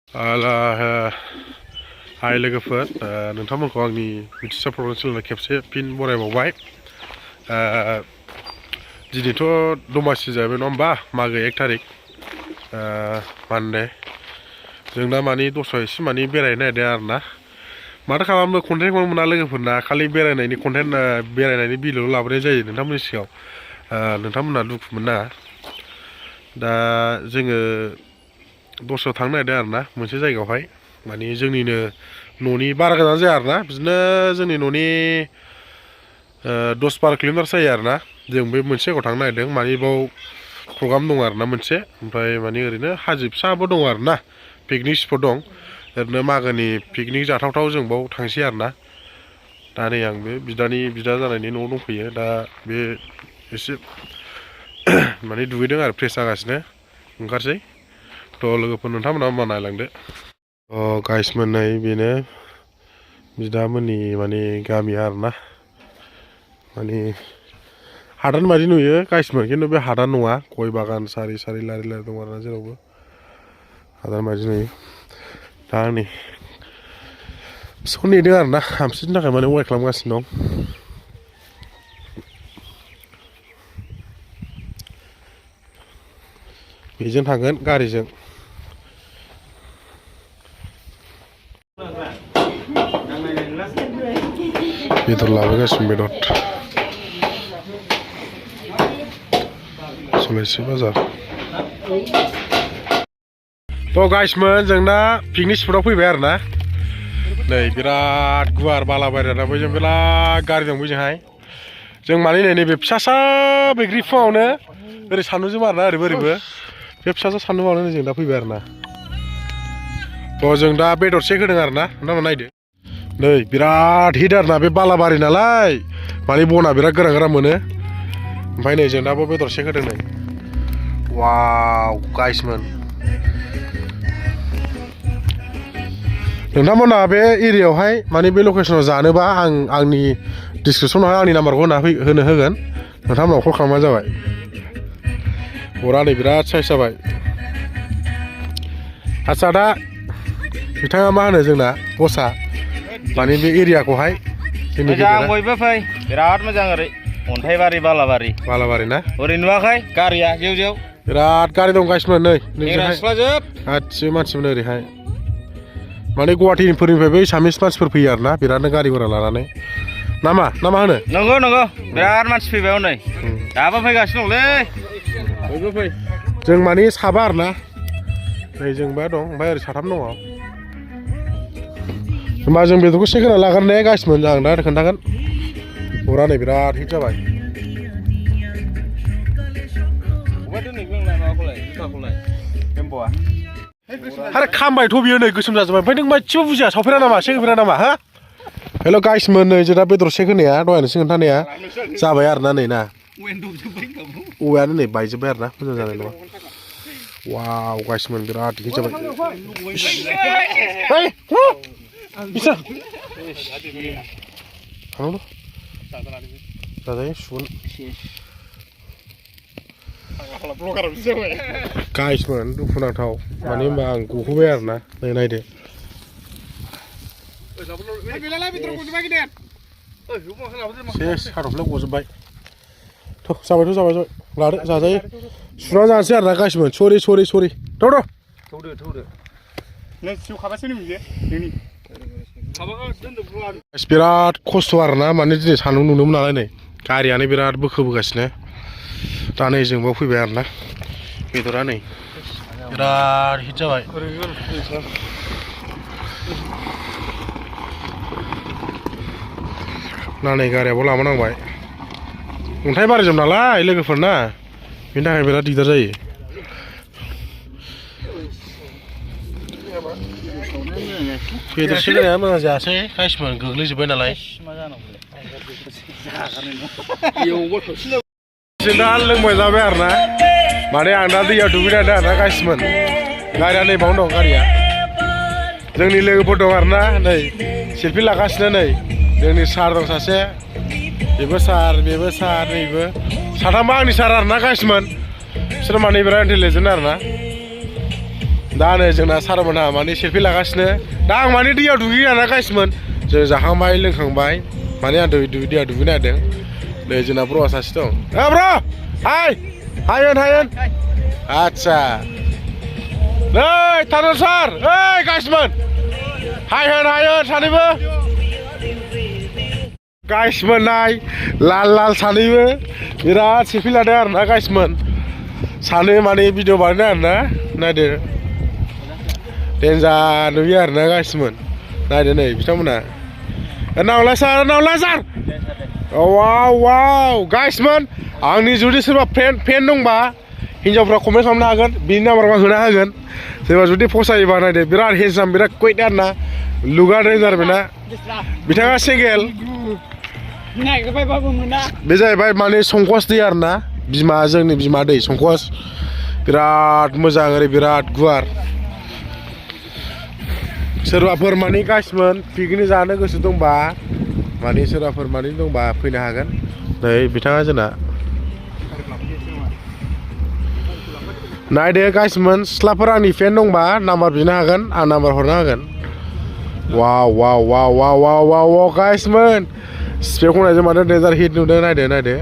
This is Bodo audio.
हाय लोगोफोर नोंथांमोनखौ आंनि मिथिसार प्रडाक्शन खेबसे फिन बरायबावबाय दिनैथ' दमासि जाबाय नङा होमबा मागो 1 तारिख मानदे जों दा माने दस्रा एसे माने बेरायनो नागिरदों आरोना माथो खालामनो कन्टेन्टखौनो मोना लोगोफोरना खालि बेरायनायनि कन्टेन्ट बेरायनायनि भिडिअ लाबोनाय जायो नोंथांमोननि सिगाङाव नोंथांमोनहा दुखु मोननाङा दा जोङो दस्रायाव थांनो नागिरदों आरोना मोनसे जायगायावहाय माने जोंनिनो न'नि बारा गोजान जाया आरोना बिदिनो जोंनि न'नि 10-12 किल'मिटार जायो आरोना जों बे मोनसे जायगायाव थांनो नागिरदों माने बाव प्रग्राम दं आरोना मोनसे ओमफ्राय माने ओरैनो हाजो फिसाबो दं आरोना पिकनिक स्पट दं ओरैनो मागोनि पिकनिक जाथावथाव जों बाव थांसै आरोना दा नै आं बे बिदा जानायनि न'आव दंफैयो दा बे एसे माने दुगैदों आरो फ्रेस जागासिनो ओंखारसै थ' लोगोफोर नोंथांमोना मा नायलांदो गाइस मोननाय बेनो बिदामोननि माने गामि आरोना माने हादान बायदि नुयो गाइसमोन खिन्थु बे हादान नङा गय बागान सारि सारि लारि लारि दं आरोना जेरावबो हादान बायदि नुयो दा नै बिसोरखौ नेदों आरोना हामसिनि थाखाय माने वेट खालामगासिनो दं बेजों थांगोन गारिजों बेदर लाबोगासिनो बेदर सलायसि बाजार थ' गाइसमोन जों दा पिकनिक स्पटआव फैबाय आरोना नै बिराद गुवार बालाबारि आरोना बैजों बिराद गारि दं बैजोंहाय जों माने नैबे फिसासा बैग्रि फुङावनो ओरै सानदुंजों आरोना ओरैबो बे फिसासा सानदुंआवनो जों दा फैबाय आरोना थ' जों दा बेदर सेक होदों आरोना नोंथांमोना नायदो नै बिराद हिट आरोना बे बालाबारि नालाय माने बना बिराद गोरा गोरा मोनो ओमफ्राय नै जों दाबो बेदर सेक होदों नै वाव गाइसमोन नोंथांमोना बे एरियायावहाय माने बे लकेसनाव जानोबा आंनि डिसक्रिपसनावहाय आंनि नाम्बारखौ होगोन नोंथांमोनाव कल खालामबानो जाबाय अरा नै बिराद साइज जाबाय आच्छा दा बिथाङा मा होनो जोंना बसा माने बे एरियाखौहाय मोजां बयबो फै बिराद मोजां ओरै अन्थाइबारि बालाबारि ना ओरै नुवाखै गारिया जेव बिराद गारि दं गाइसमोन नै सिख्लाजोब गासिबो मानसिमोन ओरैहाय माने गुवाहाटिफोरनिफ्रायबो एसामिस मानसिफोर फैयो आरोना बिरादनो गारि घरा लानानै ना मा होनो नंगौ बिराद मानसि फैबाय हनै दाबो फैगासिनो दंलै बयबो फै जों माने साबा आरोना नै जोंबा दं ओमफ्राय ओरै साथाम दङ होमबा जों बेदरखौ सेक होना लागोन ने गाइसमोन आं दा खोन्थागोन अरा नै बिराद हिट जाबाय आरे खामबायथ' बियो नै गोसोम जाजोब्बाय ओमफ्राय नों मानसिबो बुजिया सावफेरा नामा सेक होफेरा नामा हा हेल' गाइसमोन नै जों दा बेदर सेक होनाया दहायनोसो खोन्थानाया जाबाय आरोना नै ना औवायानो नै बायजोब्बाय आरोना मोजां जानाय नङा वाव गाइसमोन बिराद हिट जाबाय bisa halo जाजायो सुन गाइसमोन दुखुनांथाव माने होनबा आं गहोबाय आरोना नै नायदो सेस हाथफ्ला गजोब्बाय थ' जाबाय लादो जाजायो सुना जानोसै आरोना गाइसमोन सरि थ' थौदो नों सिवखाबासो नोंजे नोंनि बिराद खस्थ' आरोना माने दिनै सान्दुं नुनो नालाय नै गारियानो बिराद बोखोबोगासिनो दा नै जों बाव फैबाय आरोना बेदरा नै बिराद हिट जाबाय ना नै गारियाबो लाबोनांबाय अन्थाइ बारिजों नालाय लोगोफोरना बेनि थाखाय बिराद दिगदार जायो बेदर सेक होनाया मोजां जायासै गाइसमोन गोग्लैजोब्बाय नालाय जों दा लोंबाय जाबाय आरोना माने आं दा दैयाव दुगैनानै आरोना गाइसमोन गारिया नै बावनो दं गारिया जोंनि लोगोफोर दं आरोना नै सेलफि लागासिनो नै जोंनि सार दं सासे बेबो सार नैबो साथामा आंनि सार आरोना गाइसमोन बिसोर माने बिराद इन्टेलिजेन्ट आरोना दा नै जोंना सारमोनहा माने सेल्फि लागासिनो दा आं माने दैयाव दुगैना गाइसमोन जों जाखांबाय लोंखांबाय माने आं दैयाव दुगैनो नागिरदों नै जोंना ब्र'आ सासे दं ब्र' हाय हायन आदसा नै थारन सार ओइ गाइसमोन हायन सानैबो गाइसमोन नाय लाल सानैबो बिराद सेल्फि लादों आरोना गाइसमोन सानै माने भिडिअ बानायदों आरोना नायदो देन्जार नुयो आरोना गाइसमोन नायदो नै बिथांमोना नावला सार वाव गाइसमोन आंनि जुदि सोरबा फेन दंबा हिन्जावफ्रा कमेन्ट खालामनो हागोन बिनि नाम्बारखौ आं होनो हागोन सोरबा जुदि फसायोबा नायदो बिराद हेन्डसाम बिराद कुइट आरोना लुगा देन्जार बेना बिथाङा सिंगेल बे जाहैबाय माने संकस दै आरोना जोंनि बिमा दै संकस बिराद मोजां ओरै बिराद गुवार सोरबाफोर माने गाइसमोन पिकनिक जानो गोसो दंबा माने सोरबाफोर माने दंबा फैनो हागोन नै बिथाङा जोंना नायदो गाइसमोन सिख्लाफोर आंनि फेन दंबा नाम्बार बिनो हागोन आं नाम्बार हरनो हागोन वाव गाइसमोन स्पेक खनायजों माने देन्जार हिट नुदों नायदो